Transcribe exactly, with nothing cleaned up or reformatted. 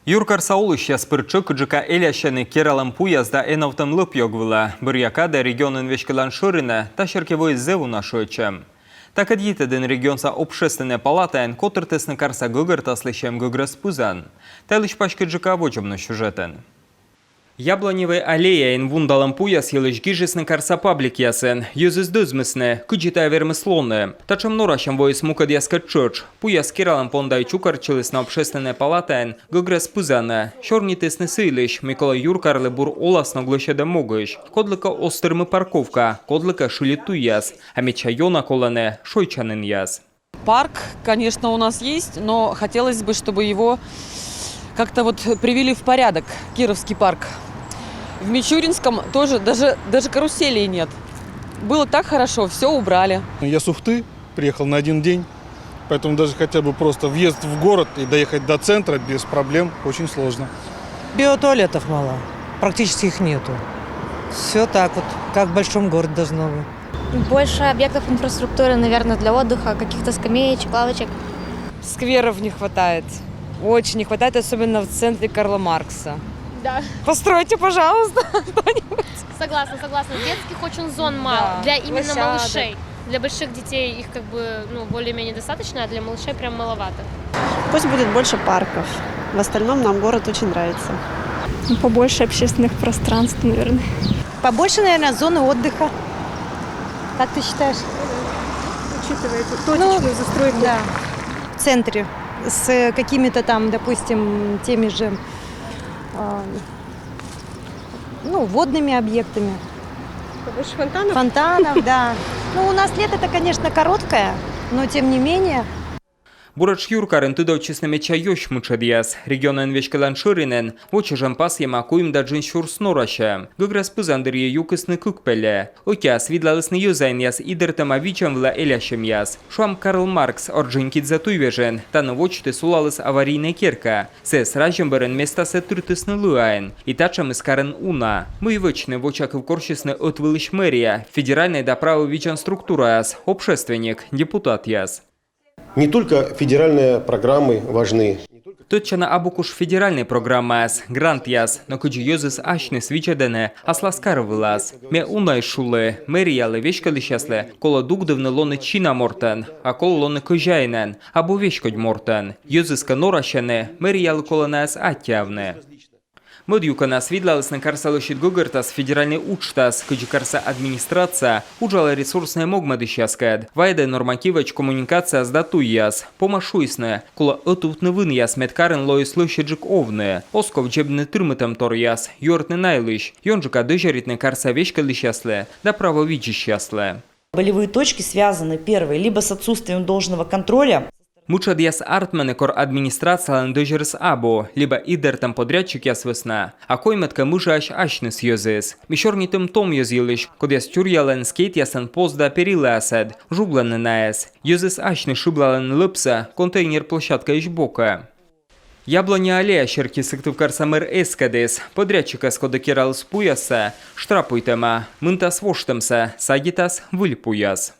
Юркарса олысьяс пыр тшӧкыдджыка элясьӧны кералӧм пуяс да эновтӧм лӧп-ёг вылӧ. Бӧръя кадӧ регионӧн веськӧдлан шӧринӧ та серти воис зэв уна шыӧдчӧм. Такӧд йитӧдын регионса Общественнӧй палатаын котыртісны карса гӧгӧртаслысь эм гӧгрӧс пызан. Та йылысь паськыдджыка водзӧ миян сюжетын. Яблоневӧй аллеяын вундалӧм пуяс йылысь гижисны карса пабликъясын. Йӧзыс дӧзмисны, кыдзи тайӧ вермис лоны. Татшӧм норасьӧм воис мукӧдъяскӧд тшӧтш. Пуяс кералӧм понда и чукӧртчылісны Общественнӧй палатаын гӧгрӧс пызанӧ. Сёрнитісны сы йылысь, мый колӧ юркарлы бур оласног лӧсьӧдӧм могысь. Кодлыкӧ оз тырмы парковка, кодлыкӧ шыльыд туйяс, а медся ёна колӧны шойччанінъяс. Парк, конечно, у нас есть, но хотелось бы, чтобы его как-то вот привели в порядок, Кировский парк. В Мичуринском тоже даже, даже каруселей нет. Было так хорошо, все убрали. Я с Ухты, приехал на один день, поэтому даже хотя бы просто въезд в город и доехать до центра без проблем очень сложно. Биотуалетов мало, практически их нету. Все так вот, как в большом городе должно быть. Больше объектов инфраструктуры, наверное, для отдыха, каких-то скамеечек, лавочек. Скверов не хватает. Очень не хватает, особенно в центре Карла Маркса. Да. Постройте, пожалуйста, кто-нибудь. Согласна, согласна. Детских очень зон мало Да, для именно площадок. Малышей. Для больших детей их как бы, ну, более-менее достаточно, а для малышей прям маловато. Пусть будет больше парков. В остальном нам город очень нравится. Побольше общественных пространств, наверное. Побольше, наверное, зоны отдыха. Как ты считаешь? Учитывая эту точечную застройку. Да. В центре с какими-то там, допустим, теми же а, ну, водными объектами. Побольше фонтанов. Фонтанов, да. Ну, у нас лето-то, конечно, короткое, но тем не менее. Буретш юркарын тыдовтчисны медся ёсь мытшӧдъяс. Регионӧн веськӧдлан шӧринын во чӧжӧн пасйӧма куим да джын сюрс норасьӧм. Гӧгрӧс пызан дырйи юкисны кык пельӧ. Ӧтияс видлалісны йӧзаинъяс идӧртӧма видзӧм вылӧ элясьӧмъяс. Шуам, Карл Маркс Орджоникидзе туйвежын. Тані водзті сулаліс аварийнӧй керка. Сійӧс разьӧм бӧрын местасӧ тыртісны лыаӧн. И татшӧмыс карын уна. Мый вӧчны, воча кыв корсисны ӧтвылысь мэрия, федеральнӧй да право видзан структураяс, общественник, депутатъяс. Не только федеральные программы важны. Тӧдчана абу куш федеральнӧй программаяс, грантъяс, но кыдзи йӧзыс асьныс видзӧдӧны аслас кар вылас. Ме унаӧсь шулі, мэриялы, веськӧдлысьяслы колӧ дугдывны лоны сина мортӧн, а колӧ лоны кӧзяинӧн, абу веськодь мортӧн. Йӧзыс кӧ норасьӧны, мэриялы колӧ найӧс аттьӧавны. Мӧд юкӧнас видлалісны карса лӧсьыд гӧгӧртас федеральнӧй уджтас, кыдзи карса администрация уджалӧ ресурснӧй могмӧдысьяскӧд, вайӧдӧ нормативӧдз коммуникацияс да туйяс. Помас шуисны, колӧ ӧтувтны вынъяс, мед карын лоис лӧсьыдджык овны. Оз ков дзебны тырмытӧмторъяс, юӧртны на йылысь, ёнджыка дӧзьӧритны карса веськӧдлысьяслы да право видзысьяслы. Болевые точки связаны, первое, либо с отсутствием должного контроля. Мытшӧдъяс артмӧны, кор администрациялӧн дӧзьӧрыс абу, либӧ идӧртӧм подрядчикъяс вӧсна, а коймӧд кӧ, мыжаӧсь асьныс йӧзыс. Ми сёрнитім том йӧз йылысь, кодъяс тюръялӧны скейтъясӧн пост да перилаясӧд, жуглӧны найӧс. Йӧзыс асьныс шыблалӧны лӧпсӧ контейнер площадкаысь бокӧ. Яблоня аллея серти Сыктывкарса мэр эскӧдіс: подрядчикӧс, коді кераліс пуяссӧ, штрапуйтӧма, мынтас воштӧмсӧ, садитас выль пуяс.